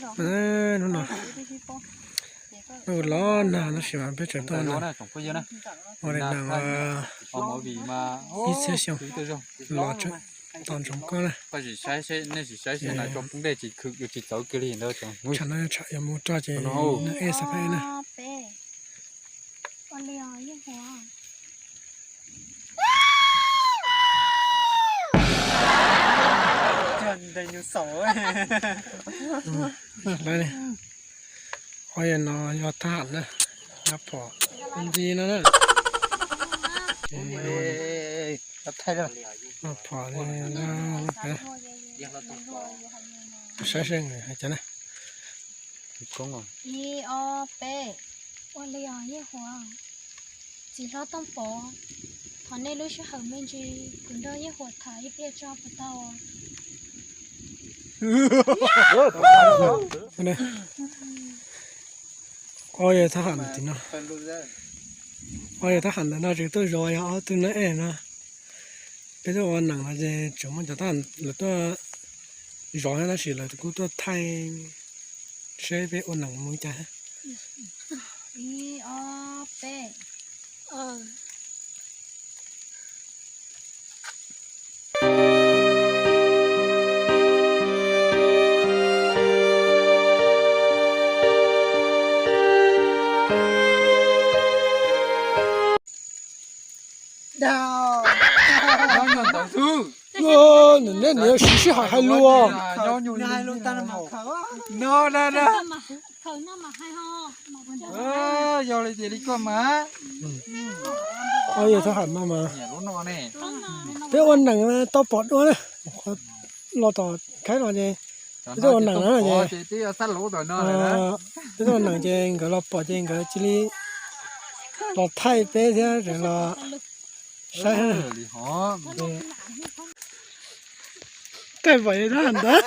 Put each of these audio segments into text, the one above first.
Hnub no, hnub los nag tab sis mas peb tseem tuaj ua daim nas ib txhiab xyoo los tseem tos ntsoov koj na. Tsam no tsam yuav mus roj ces nag ej xab peb na. Qhov no yog thab ham na, nab phom ntxi no na. Nab phom, saib seb hais cas na. Ib ob peb. Ua li os Yeej Huas, txiv hlob Tooj Pov, thov nej lub sij hawm me ntsis kuv nrog Yeej Huas tham ib pliag tso puas tau? Ob yawg thab ham tim no, ob yawg thab ham ntawm no tseem tuaj zov yog ob tug nab ej no. Peb tuaj ua nees no ces tseem muaj cov thab ham lawv tuaj zov tab sis lawv kuj tuaj thaij seb peb ua nees mus cas. Ib ob peb. Neb niam siv sij hawm hais lus. Yog li tias li koj mas. Ob yawg thab ham no mas peb ua nees tau pom dua na. Los tom khaib no ces peb tuaj ua nees na ces peb tuaj ua nees ces nkawd los pom ces nkawd cia li los thaij peb thiab los saib. Tej pom thab ham ntawd.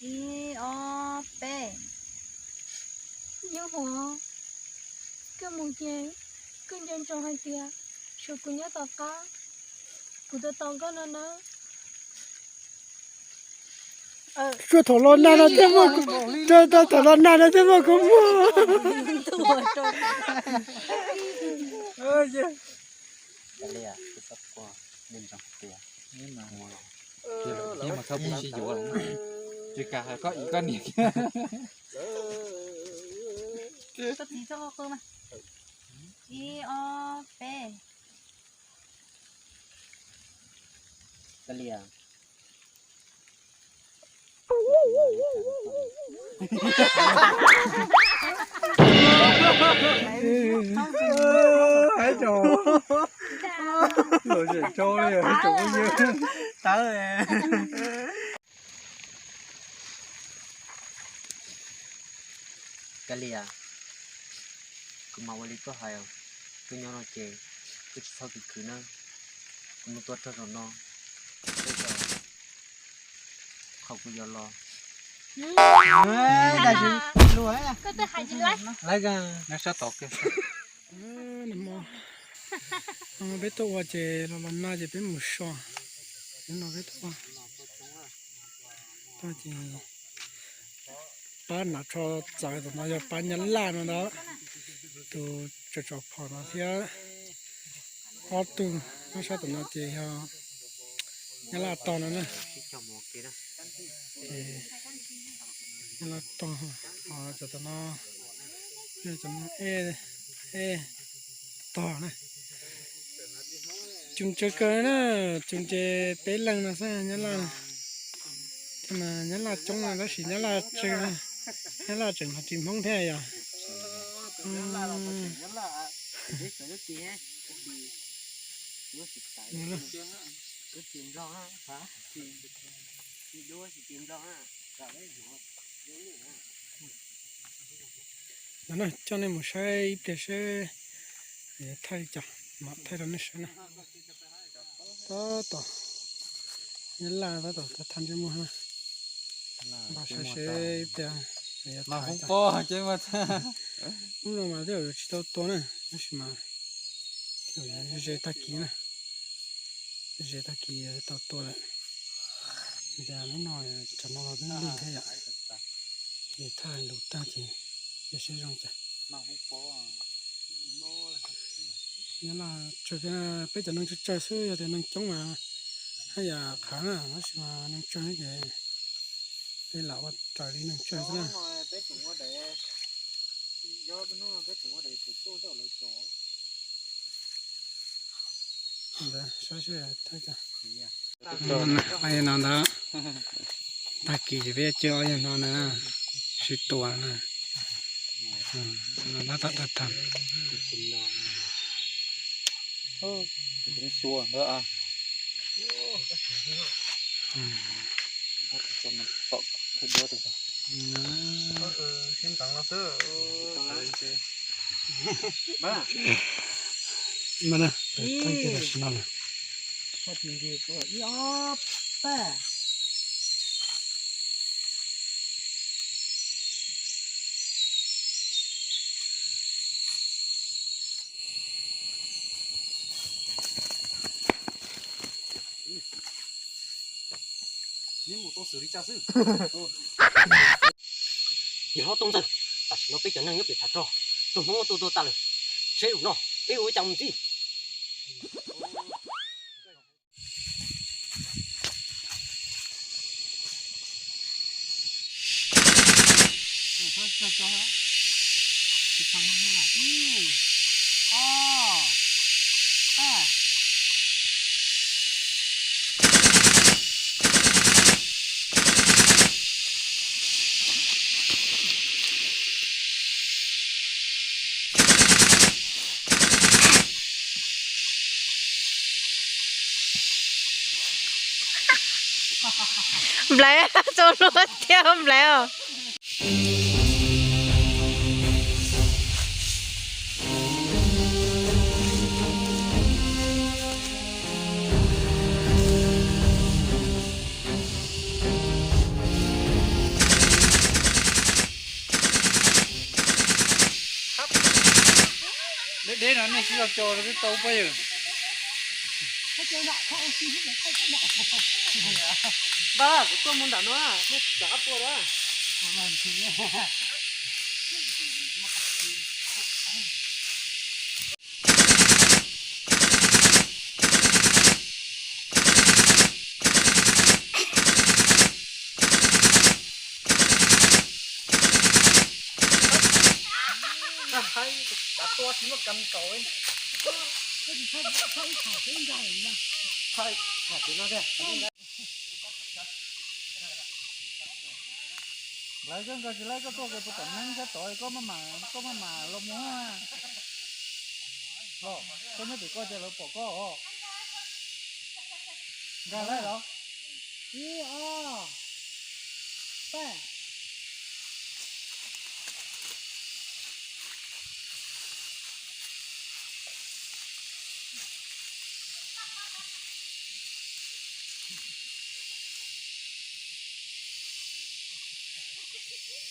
Ib ob peb. Yeej Huas, koj mus ces koj nco ntsoov hais tias tshuav kuv nyob tom qab, kuv tos tos koj no nawb. Tsuas thaum los nag no thiaj muaj, thaum los nag no thiaj muaj kua muag. Ib ob peb. Hais tso, lom zem tso li, hais tso phooj ywg. Tawv. Kav liam, kuv mam ua li koj hais, koj nyob no ces koj tsis txhob khwv khwv na, kuv mus tua rog zaum no, qhov kuv yuav los. Peb tuaj ua ces los los nag ces peb mus so, no peb tuaj ua, ces pab hnav tsho txawv tom no yog pab nyab laj no ntag, tus tsom tsom phom no thiab ob tug nyob sab tom no ces yog nyab laj tog no na. Ces nyab laj tog, cov tom no, cov no ej tog na. Coob tsawg kawg na, coob ces peb leeg no xwb nyab laj. Ces mas nyab laj coob no tab sis nyab laj tsw, nyab laj tseem hnav ris Hmoob thiab yog. No na, coj nej mus saib ib pliag seb yuav thaij li cas, mam thaij rau nej saib na. Tab tom, nyab laj tab tom thaij ntsej muag na. Npaj saib seb ib pliag yuav thaij li cas. Hnub no mas tej zaum yuav tsis tau tua na, tab sis mas tej zaum yuav ze tag kis na. Ze tag kis tau tua lawm. Ces lub no, tsam no los twb lig thiab yom. Ces thaj lus tag ces cia siab zoo cas. Nyob no tsawg, peb cov neeg tsawg tsawg xwb, yog tias neeg coob mas haj yam qhav na, tab sis mas neeg tsawg ces peb lam ua raws li neeg tsawg xwb na. Ntawd saib seb thawj cas. Ob yawg no ntag, tag kis ces peb coj ob yawg no na, sib tua na. No tab tom tag tag. Mas na, thawj kiag tam sim no na. Neb mus tau xwm li cas xwb? Yawg hlob Tooj Ntxawg, tam sim no peb cov neeg nyob pem tshav rog raug Hmoob tua tuag tas lawm. Saib zaum no peb ua li cas mus ntxiv? Nplaiv, txaus luag tiag Nplaiv os. Deb deb no nej sib zog co rau twb tau pab yawg. Npawg, kuv tuaj mus nram no, nej rov qab tuaj a. Lawv koj nkawd tsis lawv koj tuaj kawg puas tom neeb sab tod koj maj mam, koj maj mam los mus. Los koj nyob tim koj ces lawv pom koj os. Nkag lawm los. Ib, ob, peb.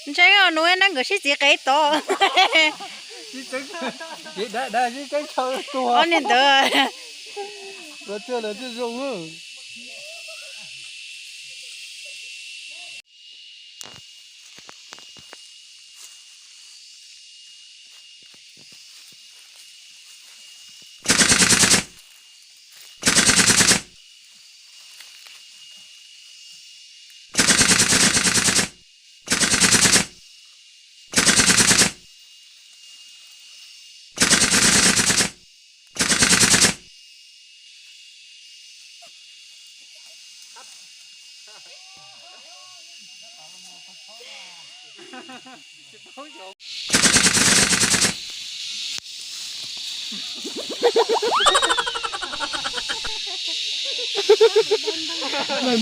Ntshai os, nws neeb nkawd sib txiv qev tod. Ob niag ntawd. Lawv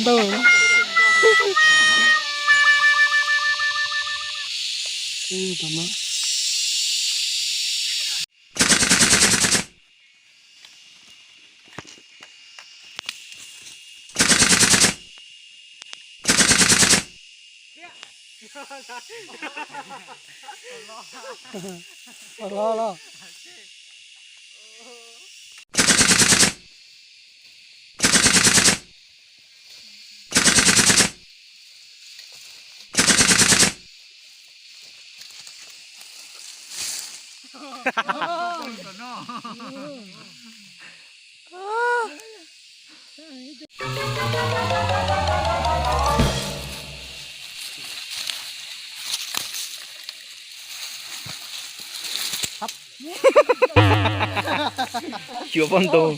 ntau. Los los. Xyuas poj ntxoog.